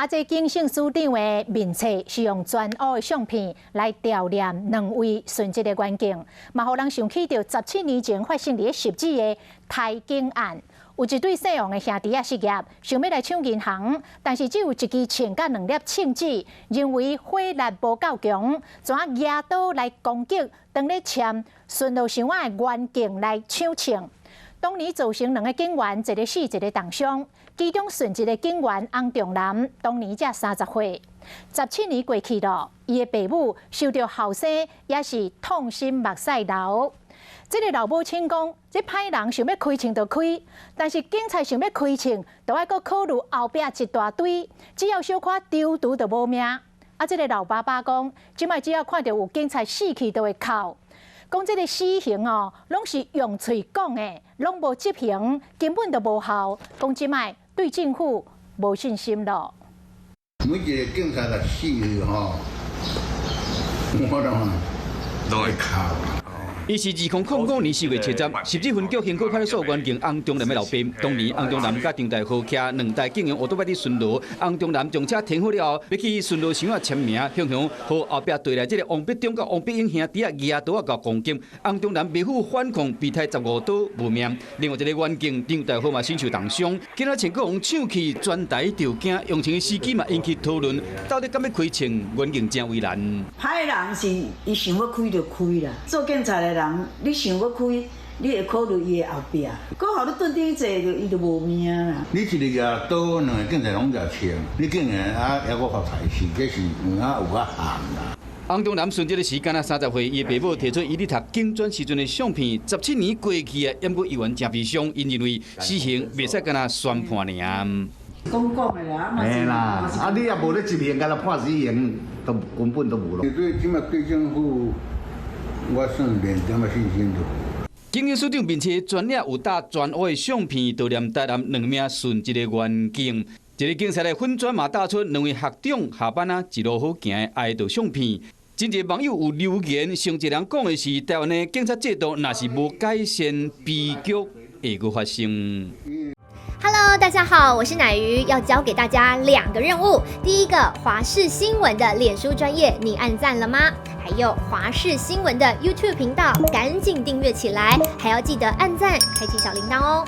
啊，這警政署長的面冊是用全烏的相片來悼念兩位殉職的員警，嘛予人想起著17年前發生佇咧汐止的刣警案。有一對姓王的兄弟仔失業，想欲來搶銀行，但是只有一支槍佮兩粒銃子，認為火力無夠強，怎舉刀來攻擊當咧簽巡邏箱仔的員警來搶槍。當年造成兩个警員一个死一个重傷，其中殉職的警員翁仲南當年才30歲，17年過去囉，伊的爸母受著後生也是痛心目屎流。這个老母親講，這歹人想欲開槍就開，但是警察想欲開槍，就愛閣考慮後壁一大堆，只要小可丟丟就無命。啊，這个老爸爸講，這擺只要看著有警察死去，就會哭。講這个死刑哦，攏是用喙講的，攏無執行，根本就無效。講這擺對政府無信心囉。每一個警察若死去吼，我攏會哭。伊是2005年4月7日，汐止分局興國派出所員警翁中南的老爸。當年翁中南佮張大豪騎兩台警用歐多擺佇巡邏，翁中南將車停好了後，欲去巡邏箱仔簽名，向向予後壁對來這个王必中佮王必英兄弟仔舉刀仔共攻擊，翁中南袂赴反抗，被刣15刀無命。另外一个員警張大豪嘛身受重傷，今仔穿閣予搶去，全台著驚，用槍的司機嘛引起討論，到底敢欲開槍，員警誠為難。歹人是伊想欲開就開啦，做警察的人，你想欲開，你會考慮伊的後壁，閣予你頓頂坐，就伊就無命啦。你一个舉刀，兩個警察攏舉槍，你竟然啊猶閣發財死，這是有影有較含啦。翁中南殉職的時間啊，30歲，伊的爸母提出伊佇讀警專時陣的相片，17年過去啊，猶閣猶原誠悲傷，𪜶認為死刑袂使干焦宣判爾。講講的啦，嘛是啦，啊你也無咧執行，干焦判死刑，都根本都無囉。所以這擺對政府，我算連點仔信心都無。警政署長面冊專頁有貼全烏的相片，悼念台南兩名殉職的員警。一個警察的粉專嘛貼出兩位學長下班啊一路好行的哀悼相片。真濟網友有留言，上濟人講的是台灣的警察制度若是無改善，悲劇會閣發生。 Hello，大家好，我是乃瑜，要交給大家兩個任務。第一個，華視新聞的臉書專頁，你按讚了嗎？還有華視新聞的 YouTube 頻道，趕緊訂閱起來，還要記得按讚，開啟小鈴鐺哦。